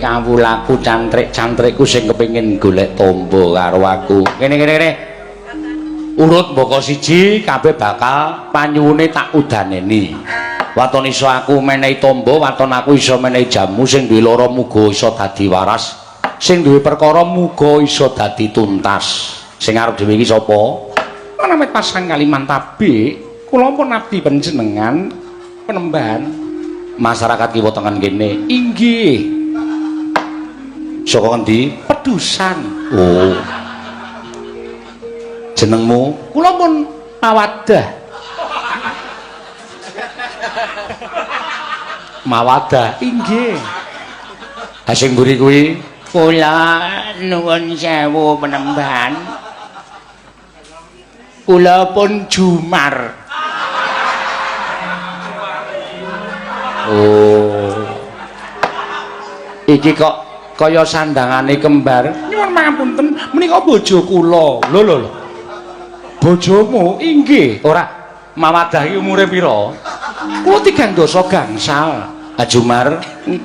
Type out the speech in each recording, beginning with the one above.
kawulaku cantrik-cantrikku sing kepengin golek tombo karo aku. Kene kene kene. Urut mbaka siji kabeh bakal panyuwune tak udaneni. Waton iso aku menehi tombo, waton aku iso menehi jamu sing duwe lara muga iso dadi waras, sing duwe perkara muga iso dadi tuntas. Sing arep dhewe iki sapa? Menawi pasang kaliman tabik, kula pun abdi panjenengan penembahan masyarakat kiwa tengen kene. Inggih. Saka ngendi? Pedusan. Oh. Jenengmu? Kula pun Mawadah. Mawadah. Inggih. Ha sing mburi kuwi kula nuwun sewu penembahan. Kula pun Jumar. Oh. Iki kok kaya sandangane kembar. Nyuwun pangapunten, menika bojo kula. Lho lho lho. Bojomu? Inggih. Ora, Mawadah iki umure pira? Kula 3 dasa gangsal. Jumar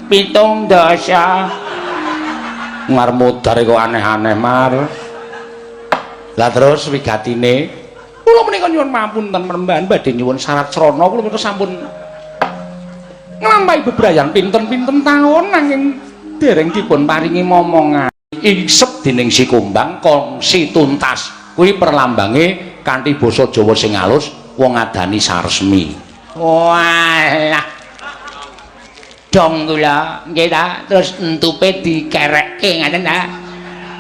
7 dasa. Ngar modar kok aneh-aneh, Mar. Lah terus wigatine? Kula menika nyuwun pangapunten penembahan badhe nyuwun syarat srana kula menika sampun nglampahi bebrayan pinten-pinten taun nanging dereng dipun paringi momongan. Isep dening si kumbang kongsi tuntas. Kuwi perlambange kanthi basa Jawa sing alus wong ngadani saresmi. Walah. Dong kula nggih ta, terus entupe dikerekke ngaten ta.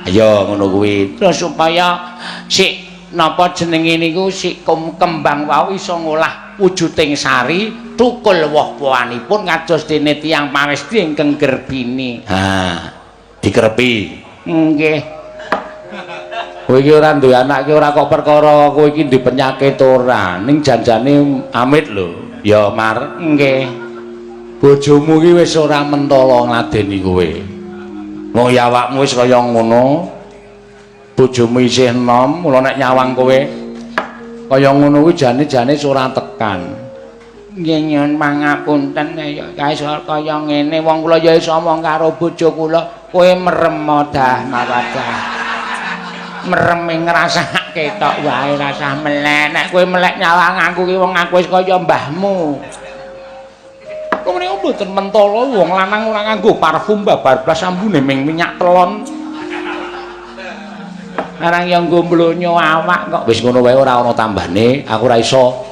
Ayo ngono kuwi. Terus supaya si napa jenenge niku si kembang wau iso ngolah wujuding sari tukul woh-wohanipun kados dene tiyang pawesti ingkang gerbini. Ha, dikerepi. Nggih. Kowe iki ora duwe anak iki ora kok perkara kowe iki duwe penyakit ora, ning janjane amit lho. Ya, Mar. Nggih. Bojomu iki wis ora mentala ngladeni kowe. Wong ya awakmu wis kaya ngono. Bojomu isih enom, mula nek nyawang kowe kaya ngono kuwi jane-jane ora tekan. Nggih nyuwun pangapunten ya kae kaya ngene wong kula ya iso omong karo bojo kula, kowe merem dah Mawadah. Mereme ngrasake tok wae rasah melek. Nek kowe melek nyawang aku ki wong aku wis kaya mbahmu. Kok menika mboten mentala wong lanang ora nganggo parfum babar blas ambune ming minyak telon. Arang ya nggo mblonyo awak kok. Wis ngono wae ora ana tambane, aku ora iso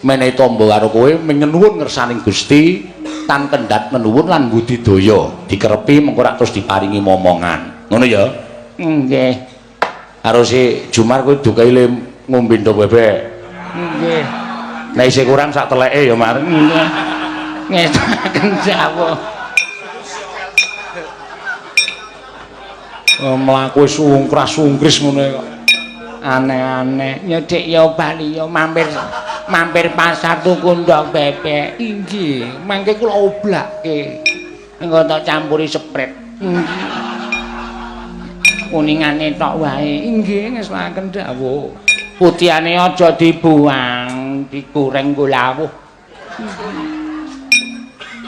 menehi tombo karo kowe menyuwun ngersaning Gusti tan kendhat menuwun lan budidaya dikerepi mengko rak terus diparingi momongan. Ngono ya? Nggih. Karo si Jumar kowe dukai le ngombe ndok bebek. Nggih. Nek isih kurang sak teleke ya, Mar. Nggih. Ngestokaken dawuh. Mlaku wis ungkras-ungkris ngono kok. Aneh-aneh. Ya Dik ya bali ya mampir pasar tuku ndok bebek. Inggih, mangke kula oblake. Engko tak campuri sprite. Nggih. Kuningane tok wae. Inggih, ngestokaken dawuh. Putihane aja dibuang, digoreng nggo lawuh.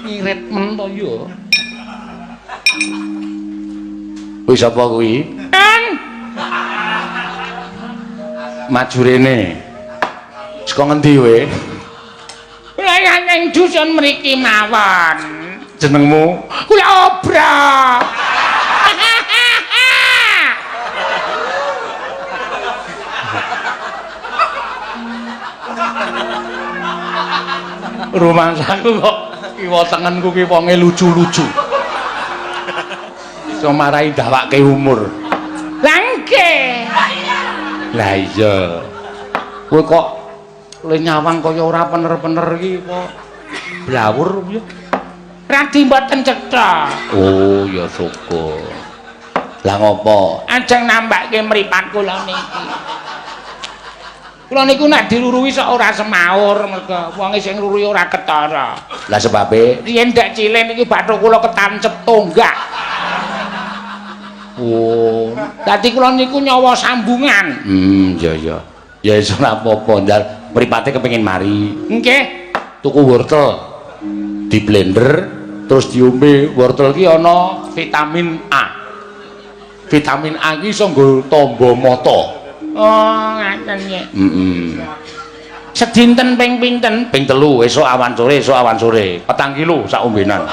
Ngirit men to ya. Kuwi sapa kuwi? An. Maju rene. Saka ngendi kowe? Kula ing dusun mriki mawon. Jenengmu? Kula Obra. Rumangsaku kok kiwa tengenku ki wonge lucu-lucu. Iso marai dawake umur. Lah nggih. Lah iya. Kowe kok le nyawang kaya ora pener-pener iki apa blawur piye? Radi mboten cetha. Oh ya syukur. Lah ngopo? Ajeng nambahke mripat kula niki. Kula niku nek diruruhi sok ora semaur mergo wonge sing ngruruhi ora ketara. Lah sebabe riyen dek cilik niki bathuk kula ketancep tonggak. Oh, dadi kula niku nyawa sambungan. Iya iya. Ya iso ora apa-apa, ndal mripate kepengin mari. Nggih. Tuku wortel di blender Terus diombe wortel ki ana vitamin A. Vitamin A ki iso nggo tamba mata. Oh, ngaten nggih. Heeh. Sedinten ping pinten? Ping 3, esuk awan sore, esuk awan sore. 4 kilo sak ombenan.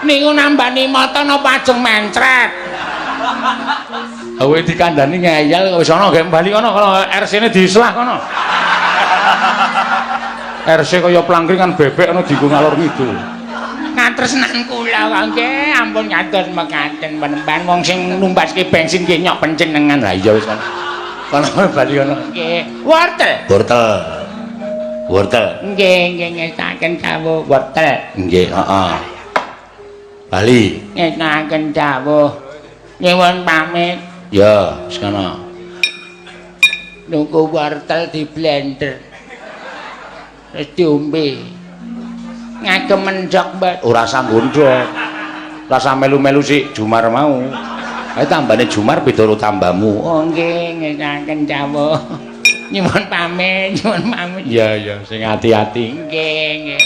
Niku nambani mata napa ajeng mencret? Kowe dikandani ngeyel wis ana gek bali kono kono RC-ne diselah kono. RC kaya plangkringan bebek ana dienggo ngalor ngidul. Katresnan kula kok nggih ampun ngados mekaten penemban wong sing numbaske bensin nggih nyok panjenengan. Lah iya wis kono. Kono bali kono. Nggih. Wortel. Wortel. Wortel. Nggih, nggih ngestaken dawuh wortel. Nggih, heeh. Bali. Ngestaken dawuh. Nyuwun pamit. Ya, wis kono. Nunggu wortel di blender. Terus diombe. Ngagem mendhok, Mbak. Ora usah ngondhok. Ora usah melu-melu sik Jumar mau. Kae tambane Jumar beda karo tambamu. Oh nggih, ngestaken dawuh. Nyuwun pamit, nyuwun pamit. Iya, iya, sing ati-ati. Nggih, nggih.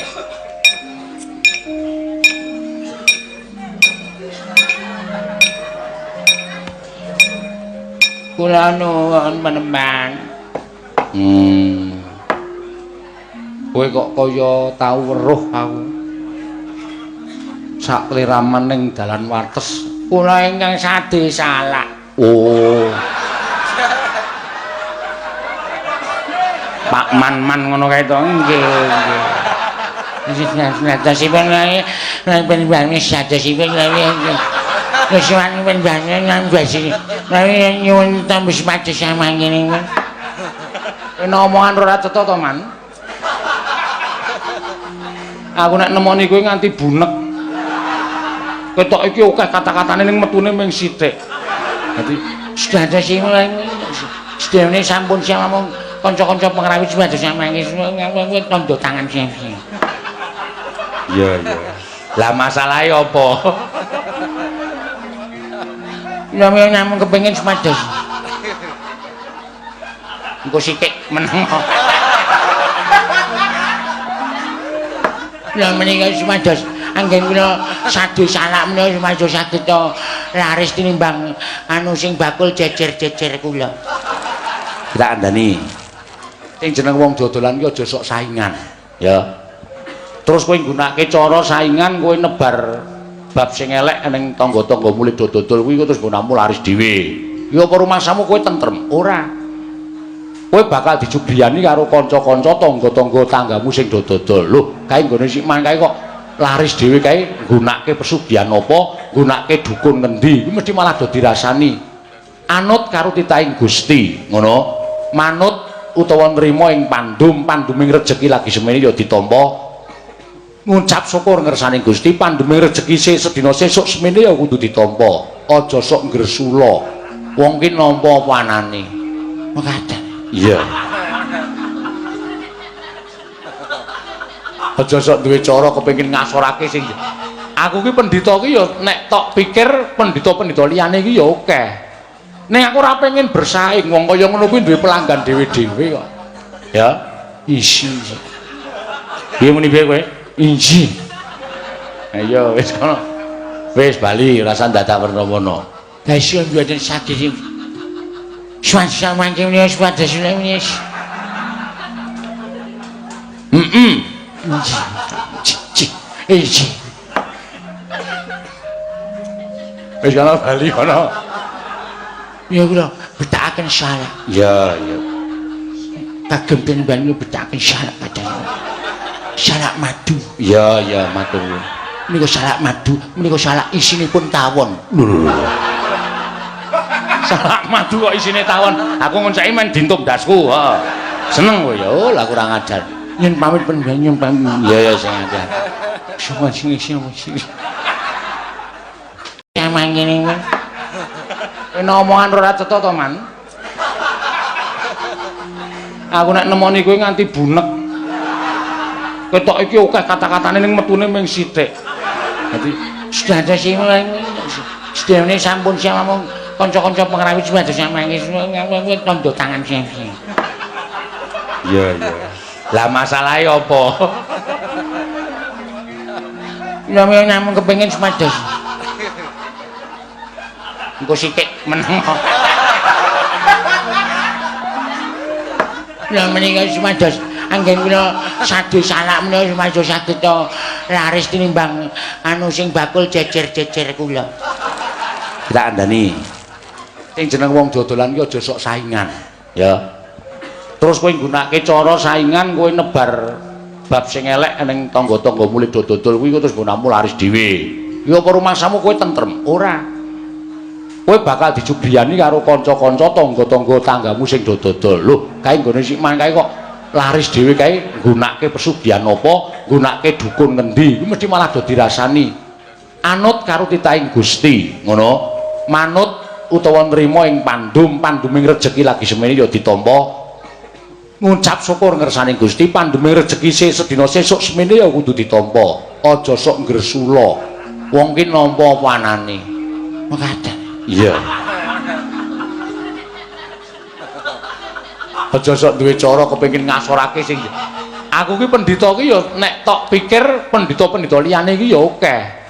Kula nuwun penemban. Kowe kok kaya tau weruh aku. Sak kliraman ning dalan wates. Kula ingkang sade salak. Oh. Pak Man-man ngono kae to. Nggih, nggih. Sadosipun lae penemban sadosipun lae. Wis penemban nang basi. Lae nyuwun tembus mados samangkene. Kena omongan ora cetha to, Man? Aku nek nemoni kowe nganti bunek. Ketok iki akeh kata-katane ning metune mung sithik. Dadi sadosipun sedene sampun siamung kanca-kanca pengrawit supados samangke tandha tangan sing. Iya, iya. Lah masalahe apa? Lha namung kepengin supados. Engko sithik meneng. Lha menika supados anggen kula sade salak menika supados saged laris tinimbang anu sing bakul jejer-jejer kula. Kita kandhani. Sing jeneng wong dodolan ki aja sok saingan, ya. Terus kowe nggunakake cara saingan kowe nebar bab sing elek ning tangga-tangga mulih dodol kuwi terus nggonamu laris dhewe. Ya apa rumangsamu kowe tentrem? Ora. Kowe bakal dijugriyani karo kanca-kanca tangga-tangga tanggamu sing dodol. Lho, kae nggone sik man kae kok laris dhewe kae nggunakake pesugihan apa, nggunakake dukun ngendi, kuwi mesti malah do dirasani. Anut karo titahing Gusti, ngono. Manut utawa nrima ing pandum, panduming rejeki lagi semene ya ditampa. Ngucap syukur ngersane Gusti, panduming rejeki sedina sesuk semene ya kudu ditampa. Aja sok ngresula. Wong ki nampa apa anane. Mekaten. Iya. Aja sok duwe cara kepengin ngasorake sing aku ki pendhita ki ya nek tok pikir pendhita-pendhita liyane ki ya akeh. Ning aku ora pengen bersaing, wong kaya ngono kuwi duwe pelanggan dhewe-dhewe kok. Ya, isi. Piye muni piye kowe? Inji. Ayo wis kono. Wis bali ora usah dadak werna-werna. Lah iso mboten saged. Suwan mangke menika supados menika. Heeh. Inji. Wis kono bali kono. Ya kula betakaken salak. Ya, ya. Kagem penemban betakaken salak padahal. Salak madu. Ya, ya, matur. Menika salak madu, menika salak isinipun tawon. Lho. Salak madu kok isine tawon. Aku ngonceki men dintum ndasku, heeh. Seneng kowe ya, oh lah kurang ajar. Nyun pamit penemban, nyun pamit. Ya, ya sing ajar. Sapa sing sing sing. Samangkene. Kena omongan ora cetha to, Man? Aku nek nemoni kowe nganti bunek. Ketok iki akeh kata-katane ning metune mung sithik. Dadi sadosipun sedene sampun siamung kanca-kanca pengrawit supados samangke tandha tangan sing. Iya, iya. Lah masalahe apa? Lha namung kepengin supados. Engko sithik meneng. Lha menika supados anggen kula sadu salak menika supados saged laris tinimbang anu sing bakul jejer-jejer kula. Tak andani. Sing jeneng wong dodolan ki aja sok saingan, ya. Terus kowe nggunakake cara saingan kowe nebar bab sing elek ning tangga-tangga mulih do dodol kuwi terus nggonamu laris dhewe. Ya apa rumangsamu kowe tentrem? Ora. Kowe bakal dijugriani karo kanca-kanca tangga-tangga tanggamu sing do dodol. Lho, kae nggone Sikman kae kok laris dhewe kae nggunakake pesugihan apa, nggunakake dukun ngendi, kuwi mesti malah do dirasani. Anut karo titahing Gusti, ngono. Manut utawa nrima ing pandum, panduming rejeki lagi semene ya ditampa. Ngucap syukur ngersane Gusti, panduming rejeki sedina sesuk semene ya kudu ditampa. Aja sok ngresula. Wong ki nampa apa anane. Mekaten. Iya. Aja sok duwe cara kepengin ngasorake sing aku ki pendhita ki ya nek tok pikir pendhita-pendhita liyane ki ya akeh.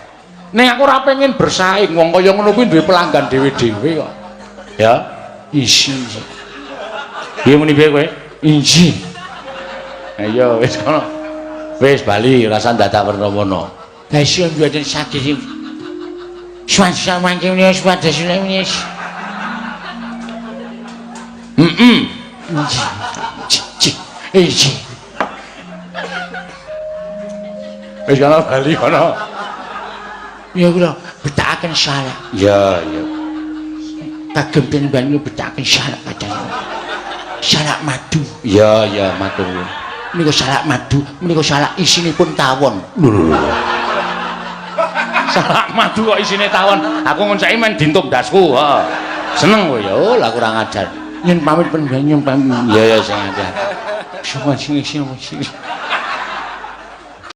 Ning aku ora pengen bersaing, wong kaya ngono kuwi duwe pelanggan dhewe-dhewe kok. Ya, isi. Piye muni piye kowe? Inji. Ayo wis kono. Wis bali rasa dadak werna-werna. Lah isih mboten saged. Suwan mangke menika supados menika. Heeh. Inji. Inji. Wis kono bali kono. Ya kula betakaken salah. Iya, iya. Kagem tinimbang betakaken salah kadang. Salak madu. Iya, iya, matur. Menika salak madu, menika salak isinipun tawon. Lho. Salak madu kok isine tawon. Aku ngonceki men dintum ndasku, heeh. Seneng kowe ya, oh lah kurang ajar. Yen pamit panjenengan pamit. Iya, iya sing ajar. Sing sing sing.